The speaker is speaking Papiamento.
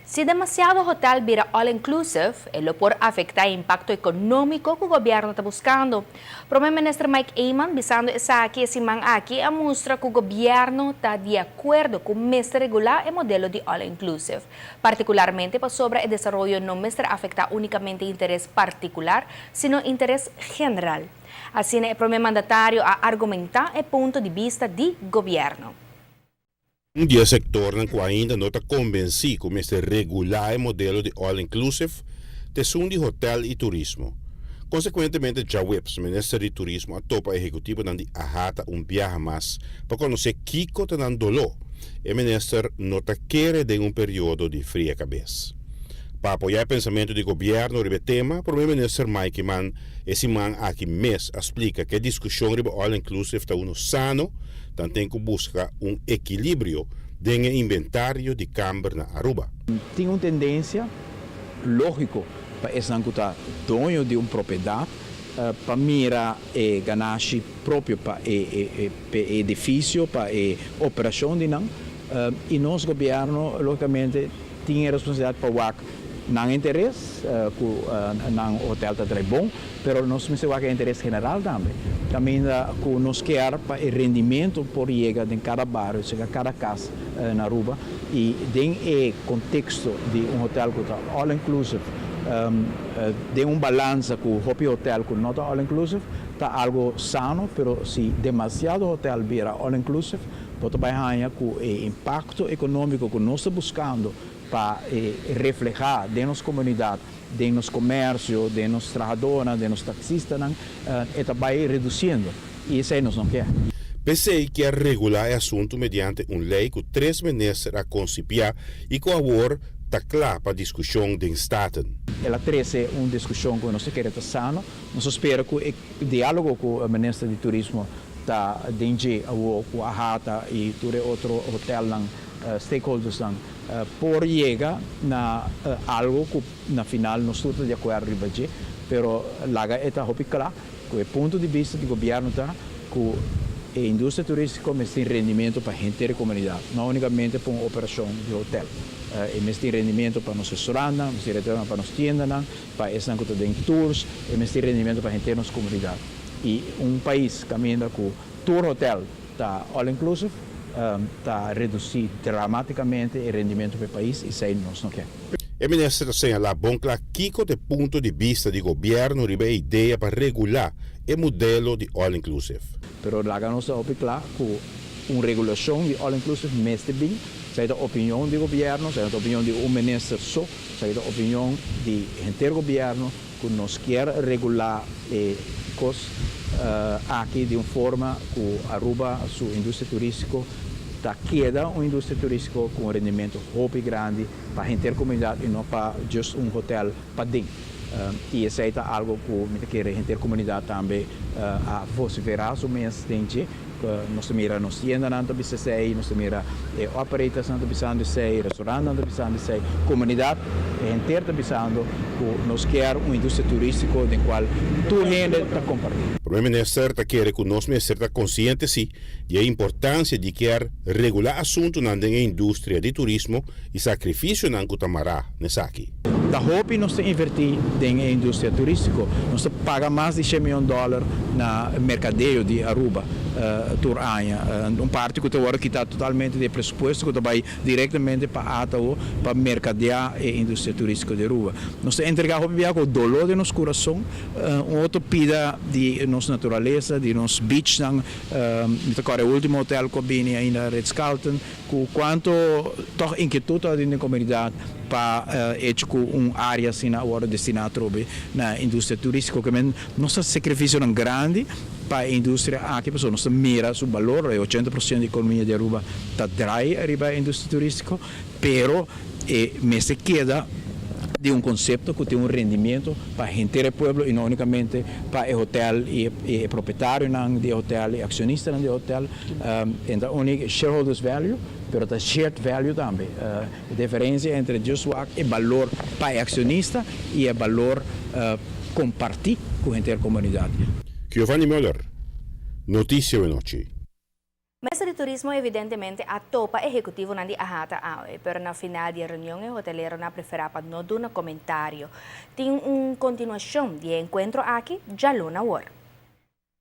Si demasiado hotel bira all-inclusive, e lo por afecta e impacto economico cu gobierno ta buscando. Prome Minister Mike Eman, bisando esaki e siman aki, a mustra cu gobierno ta di acuerdo cu mester regula e modelo di all-inclusive. Particularmente pasobra e desaroyo no mester afecta unicamente interes particular, sino interes general. Asina e prome mandatario a argumenta e punto di bista di gobierno. Un di e sectornan cu ainda no ta convenci cu mester regula e modelo di all-inclusive ta esun di hotel y turismo. Consecuentemente djaweps Minister di Turismo a topa ehecutivonan di AHATA un biaha mas pa conoce kico ta nan dolo. E minister no ta kere den un periodo di fria cabes. Pa apoya e pensamento di gobierno riba e tema, Prome Minister Mike Eman e siman aki mes a splica cu e discusion riba all inclusive ta uno sano, tanten cu busca un ekilibrio den e inventario di kamber na Aruba. Tin un tendencia logico pa esnan cu ta doño di un propiedad pa mira e ganashi propio pa e edificio, pa e operacion di nan, y nos gobierno logicamente tin e responsabilidad pa wak nan interes cu nan hotel ta draai bon, pero nos mester wak e interes general tambe, caminda cu nos kier pa e rendimento por yega den cada bario, yega cada cas na Aruba, y den e contexto di un hotel cu ta all inclusive, den un balansa cu hopi hotel cu no ta all inclusive, ta algo sano, pero si demasiado hotel bira all inclusive, bo ta bay haya cu e impacto economico cu nos ta buscando pa refleha den nos comunidad, den nos comercio, den nos trahadornan, den nos taxistanan, e ta bay reduciendo y esey nos no kier. P'esey kier regula e asunto mediante un ley cu tres minister a concipia y cu awor ta cla pa discusion den Staten. El a trece un discusion cu nos ta kere ta sano. Nos ta spera cu e dialogo cu minister di Turismo ta den dje awor cu AHATA y tur e otro hotelnan, stakeholdersnan, por yega na algo cu na final nos tur ta di acuerdo riba dje, pero laga e ta hopi cla cu e punto di bista di gobierno ta cu e industria turistico mester tin rendimento pa henter e comunidad, no unicamente pa un operacion di hotel. E mester tin rendimento pa nos restaurantnan, mester tin rendimento pa nos tiendanan, pa esnan cu ta den tours, e mester tin rendimento pa henter nos comunidad. Y un pais caminda cu tur hotel ta all inclusive ta reduci dramaticamente e rendimento pa e pais y esey nos no kier. E minister ta señala bon cla kico ta e punto di bista di gobierno riba e idea pa regula e modelo di all inclusive. Pero laga nos ta hopi cla cu un regulacion di all inclusive mester bin, esey ta opinion di gobierno, esey no ta opinion di un minister so, esey ta opinion di henter gobierno cu nos kier regula e cos aki di un forma cu Aruba su industria turistico ta keda un industria turistico cu un rendimento hopi grandi pa henter comunidad y no pa just un hotel paden. Y esey ta algo cu mi ta kere henter comunidad tambe a vocifera su mes den dje. Nos ta mira nos tiendanan ta bisa esey, nos ta mira e operatorsnan ta bisando esey, restaurantnan ta bisando esey, comunidad henter ta bisando cu nos kier un industria turistico den cual tur hende ta comparti. Prome Minister ta kere cu nos mester ta consciente si di e importancia di kier regula asuntonan den e industria di turismo y sacrificionan cu ta mara n'esaki. Ta hopi nos ta inverti den e industria turistico. Nos ta paga mas di shen miyon dollar na mercadeo di Aruba tur aña. Un parti cu ta wordo kita totalmente di e presupuesto cu ta bay directamente pa ATAO pa mercadea e industria turistico di Aruba. Nos ta entrega hopi biaha cu dolor den nos curason un otro pida di nos naturalesa, di nos beachnan. Mi ta corda e ultimo hotel cu a bini ainda, Ritz-Carlton. Ku kuantu tòg inkietud ta den komunidat pa echo ku un área asina a wòrdu destiná atrobe na industria turístiko. Ke men nos ta sakrifisionan grandi pa e industria aki pasobra nos ta mira su balor, e 80% di ekonomia di Aruba ta drai riba e industria turístiko, pero e mester keda di un konsepto ku tin un rendimiento pa henter e pueblo i no únikamente pa e hotel i e propietarionan di e hotel i akshonistanan di e hotel. E ta uni shareholders value, pero ta shared value tambe. E diferencia entre just wak e balor pa e accionista y e balor comparti cu henter comunidad. Giovanni Muller, Noticia Awenochi. Minister di Turismo evidentemente a topa ehecutivonan di AHATA awe, pero na final di e reunion e hoteleronan a prefera pa no duna comentario. Tin un continuacion di e encuentro aki, dialuna awor.